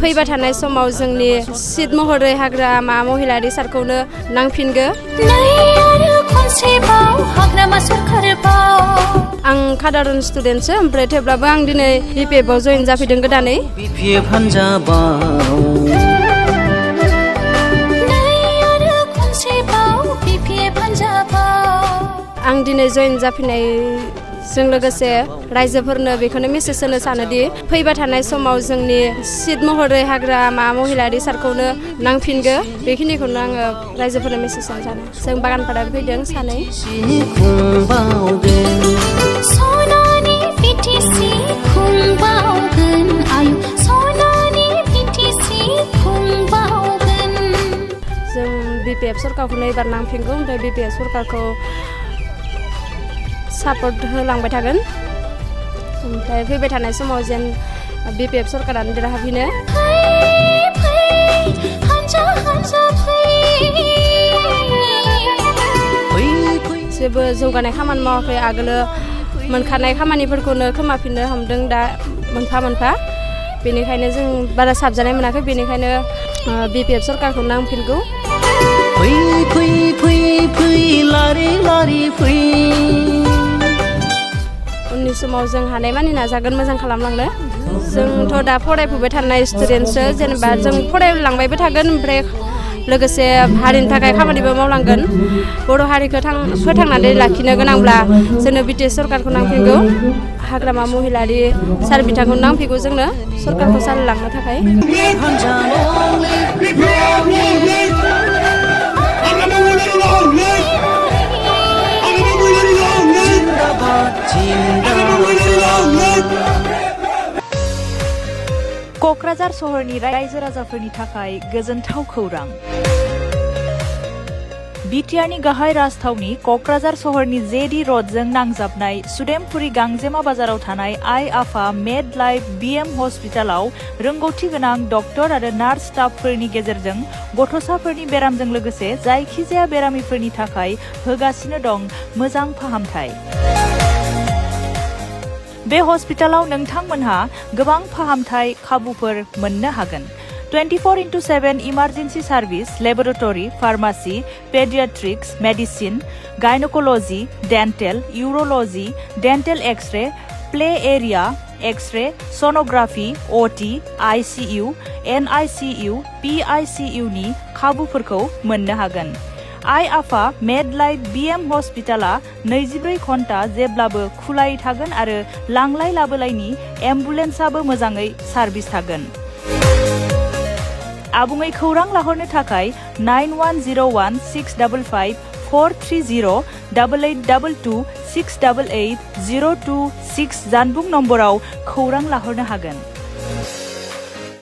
फैबाय थानाय समाव जोंनि सिट महरै हाग्रामा महिलारि सारखौनो नांफिनगो आं साधारन स्टुडेन्टसो ओमफ्राय थेवब्लाबो आं दिनै बिपिएफआव जइन जाफैदों गोदानै आं दिनै जइन जाफिननायजों लोगोसे रायजोफोरनो बेखौनो मेसेज होनो सानोदि फैबाय थानाय समाव जोंनि सिट महरै हाग्रामा महिलारि सारखौनो नांफिनगो बेखिनिखौनो आङो रायजोफोरनो मेसेज होनो सानो जों बागानपारा फैदों सानै जों बिपिएफ सरकारखौनो एबार नांफिनगौ ओमफ्राय बिपिएफ सरकारखौ सापर्ट होलांबाय थागोन ओमफ्राय फैबाय थानाय समाव जेन बिपिएफ सरकारानो देरहाफिनो जेबो जौगानाय खामानि मावाखै आगोलो मोनखानाय खामानिफोरखौनो खोमाफिननो हमदों दा मोनफा मोनफा बेनिखायनो जों बारा साबजानाय मोनाखै बेनिखायनो बिपिएफ सरकारखौ नांफिनगौ उननि समाव जों हानायमानि नाजागोन मोजां खालामलांनो जोंथ' दा फरायफुबाय थानाय स्टुडेन्टसो जेनेबा जों फरायलांबायबो थागोन ओमफ्राय लोगोसे हारिनि थाखाय खामानिबो मावलांगोन बर' हारिखौ फोथांनानै लाखिनो गोनांब्ला जोंनो बिटिएस सरकारखौ नांफिनगौ हाग्रामा महिलारि सार बिथांखौ नांफिनगौ जोंनो सरकारखौ सालायलांनो थाखाय क'क्राझार सहरनि रायजो राजाफोरनि थाखाय गोजोनथाव खौरां बिटिआरनि गाहाय राजथावनि क'क्राझार सहरनि जेडि रडजों नांजाबनाय सुदेमपुरी गांजेमा बाजाराव थानाय आइ आफा मेड लाइफ बिएम हस्पिटालाव रोंगौथि गोनां डक्टर आरो नार्स स्टाफफोरनि गेजेरजों गथ'साफोरनि बेरामजों लोगोसे जायखिजाया बेरामिफोरनि थाखाय होगासिनो दं मोजां फाहामथाय बे हस्पिटालाव नोंथांमोनहा गोबां फाहामथाय खाबुफोर मोननो हागोन 24/7 emergency service laboratory pharmacy paediatrics medicine gynaecology dental urology dental x-ray play area x-ray sonography OT ICU NICU PICU नि खाबुफोरखौ मोननो हागोन आइ आफा मेड लाइफ बिएम हस्पिटाला 24 घन्टा जेब्लाबो खुलायै थागोन आरो लांलाय लाबोलायनि एम्बुलेन्सआबो मोजाङै सार्भिस थागोन आबुङै खौरां लाहरनो थाखाय 91016554308822688026 जानबुं नम्बराव खौरां लाहरनो हागोन